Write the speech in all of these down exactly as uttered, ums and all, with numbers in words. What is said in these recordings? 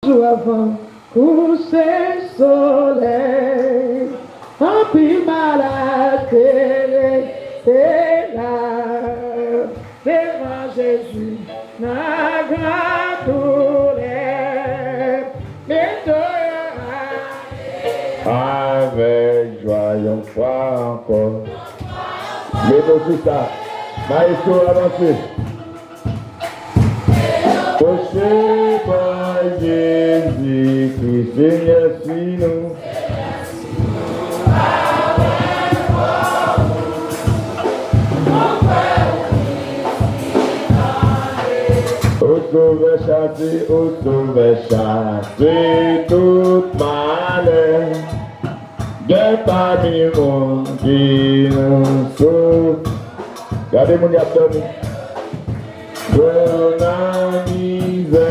Jou avan kouche solèy, anpil malad te rete la devan Jezi nan gran doulè. Men to yo ale avèk jwa yon fwa ankò. Mete w sou sa. Mayestwo, avanse. Pwoche pa Jezikri, Senyè, si nou. Ou sove chase, ou sove chase tout malè. Gen pami moun ki nan sou. Gade moun y ap dòmi. Yo nan mizè.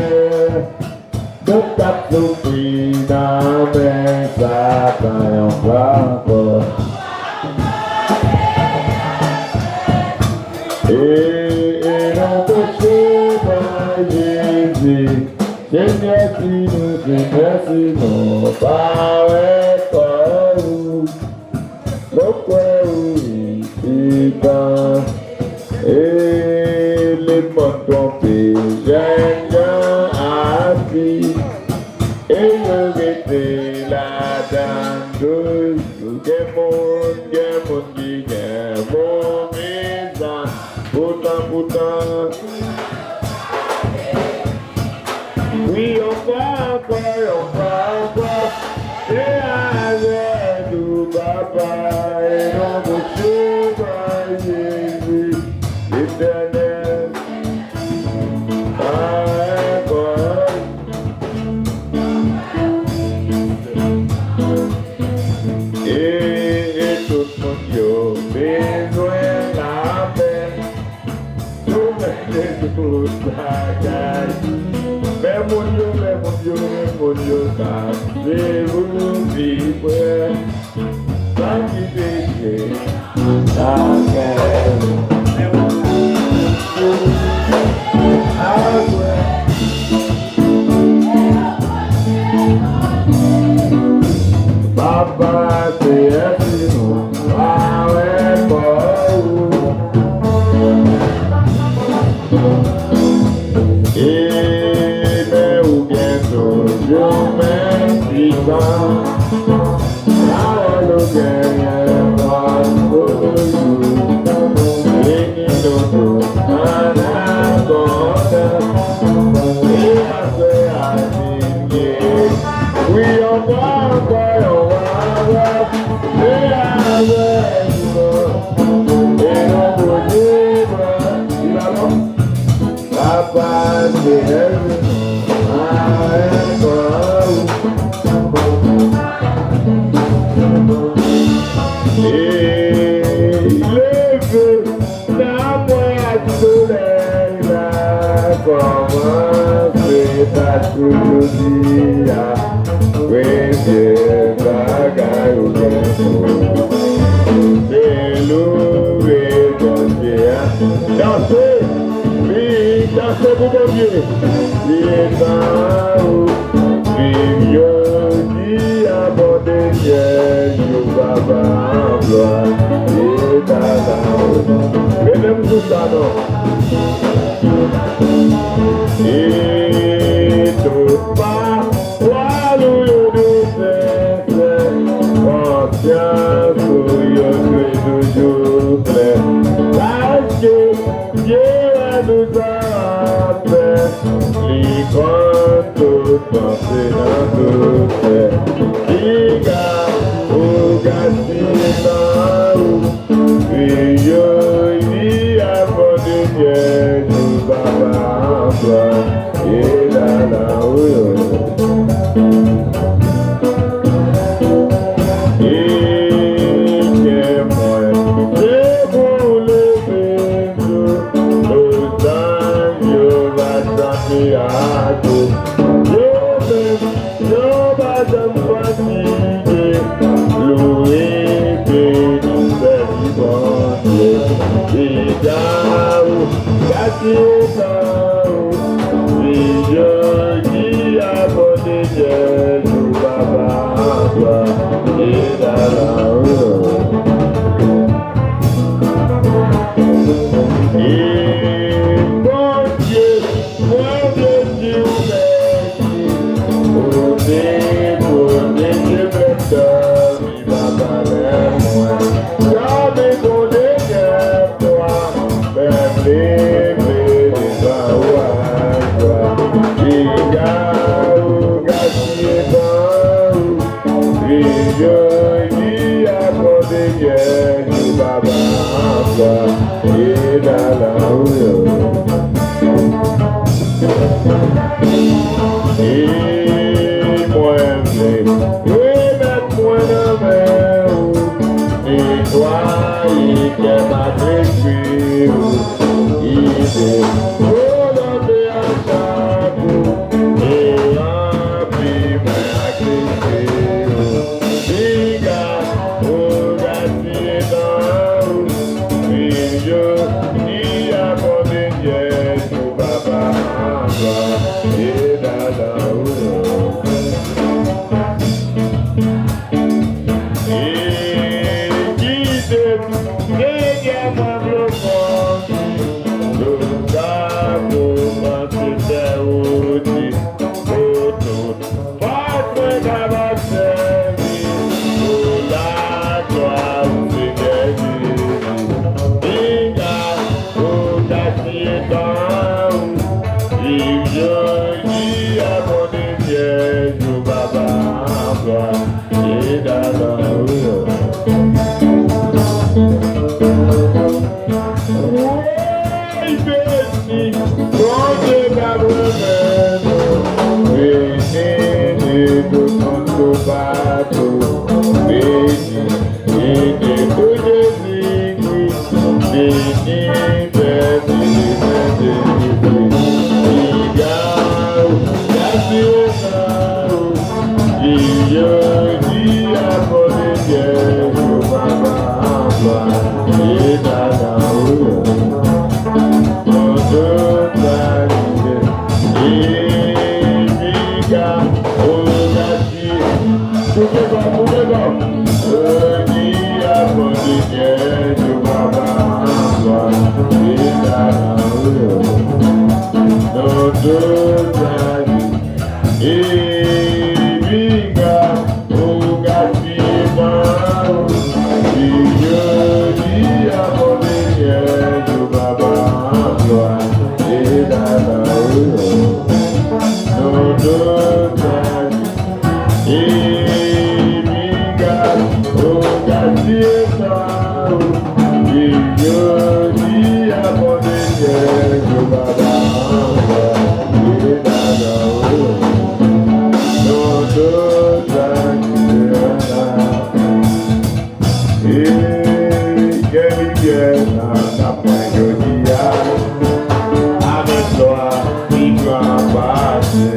Yo t ap soufri nan men Satan yon fwa ankò. E, e nou pwoche pa Jezi. Senyè, si nou, Senyè, si nou pa wè kò ou, nou kwè ou isit an. E lemonn twonpe jèn jan api, e yo rete ladan toujou. Gen moun, gen moun ki gen move zan. Poutan, poutan, wi, yon fwa ankò, yon fwa ankò, se avèk ou, Papa, e nou pwoche pa Jezi, Letènèl, avèk ou. E, e tout moun yo bezwen lapè. Nou mèt tout bagay. Men moun yo, men moun yo, men moun yo, sa se pou nou viv vrè. Sa ki te ye. Amen. Amen. Papa, Seyè, si nou pa wè kò ou. E men ou gen toujou men pwisan. Pawòl ou genyen fòs toujou. Beni nou tout ann abondans. E aswè a vin gen. Wi, yon fwa ankò, yon fwa ankò. E avèk nou. E nou pou viv. Li la non. Papa, Seyè, avèk ou. E leve nan pwen solèy la, kòmanse ta jodi a. Premye bagay ou gen pou se louwe Bondye a. Danse, wi, danse pou Bondye. Li e tan ou viv jodi a, Bondye, jou papa an glwa. E ta la ou. Rele m sou sa non. E tout pa Pwal ou yo dou sensè, konsyans ou yo dwe toujou klè. Paske Dye wè nou sa w ap fè, li konn tout panse nan tout fè. Piga ou ka sitan ou. Wi, yo di a Bondye, Jezi papa an glwa, e la la, wi, wi. E kè mwen, se pou leve jou, lozanj yo va chante ak ou. Yo menm E la la, e Bondye, mwen vle di w mèsi. Ou te pwoteje pèp la, wi, papa, lè mwen tande konde kè twa, mwen vle plede ba ou a jwa. Piga ou gaspiye tan ou. Wi, jodi a konte pyèj ou papa an twa e dala ou yo. E mwen vle remèt mwen nan men ou, netwaye kè m ak lespri ou, kite volonte a chak ou e ranpli mwen ak lespri ou. Piga ou gaspiye tan ou, vin jodi a konte pyèj ou papa an twa e dala ou yo. E kite m Senyè mwen bloke w, pou m ka kòmanse fè wout pou tout fòs mwen kapab sèvi pou laglwa ou, Senyè Jezi. Piga ou gaspiye tan ou, viv jodi a konte pyèj ou papa an twa e dala ou yo. Woy, beni Bondye k ap renmen nou, beni de tout moun toupatou, beni Beni pou Jezi Kris, beni Pè, Fis e Sentespri. Piga ou gaspiye tan ou, viv jodi a konte pyèj ou papa an twa e dala ou yo. Konte sa ki gen, e piga ou gaspiye Souke kò, souke kò. Jodi a konte pyèj ou papa an twa e dala ou yo. Nan tout sa ki e piga ou gaspiye tan ou. Viv jodi a konte pyèj ou papa an twa e dala ou yo. Nan tout sa ki E piga ou gaspiye tan ou, viv jodi a konte pyèj ou papa an twa e dala ou yo. Nan tout sa ki fèt la. E kè livyè sa n ap pran jodi a, avèk dlo a ki pran pase,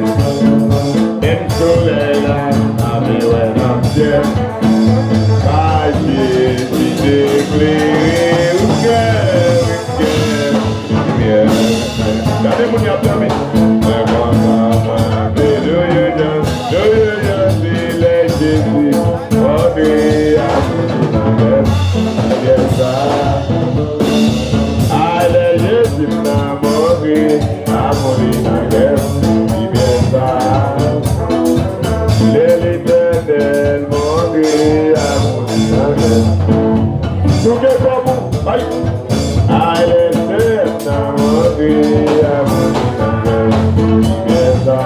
menm solèy la ap vin wè nan syèl, pa Jezi te klere ou kè. Gade moun y ap danse. Mwen kontan, mwen ap louye Jan, louye Jan, se lè Jezi montre amou li nan kè m. Pyès sa, a lè Jezi m nan montre amou li nan kè m. Pyès sa, lè Letènèl montre amou li nan kè m. Souke kò pou, ay! Ay lè Sèvant nan montre amou li nan kè m, li fè sa.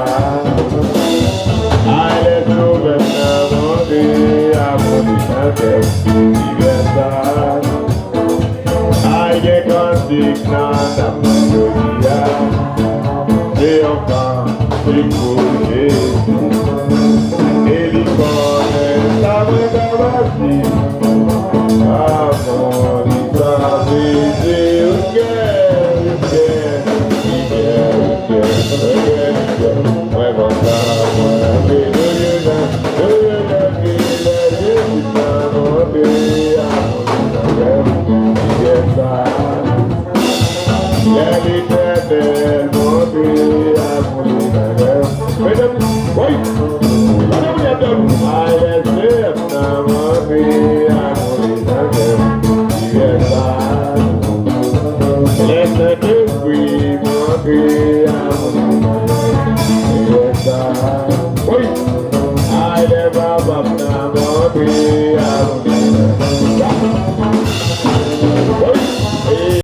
Ay lè Sovè m nan montre amou li nan kè m, li fè sa. Ay gen kantik nan nanm mwen jodi a. Se yon kantik pou Jezi. E li konnen sa mwen ka bati. Amou li sa vle di, ou kè, ou kè, ou kè, ou kè, ou kè, ou kè. Mwen kontan, mwen louye Jan, louye Jan, ki lè Jezi nan montre amou li nan kè m, li fè sa. Lè Letènèl montre amou li nan kè m. Medam, woy! Gade moun y ap danse. Ay lè se Ay, lè papa m nan mande a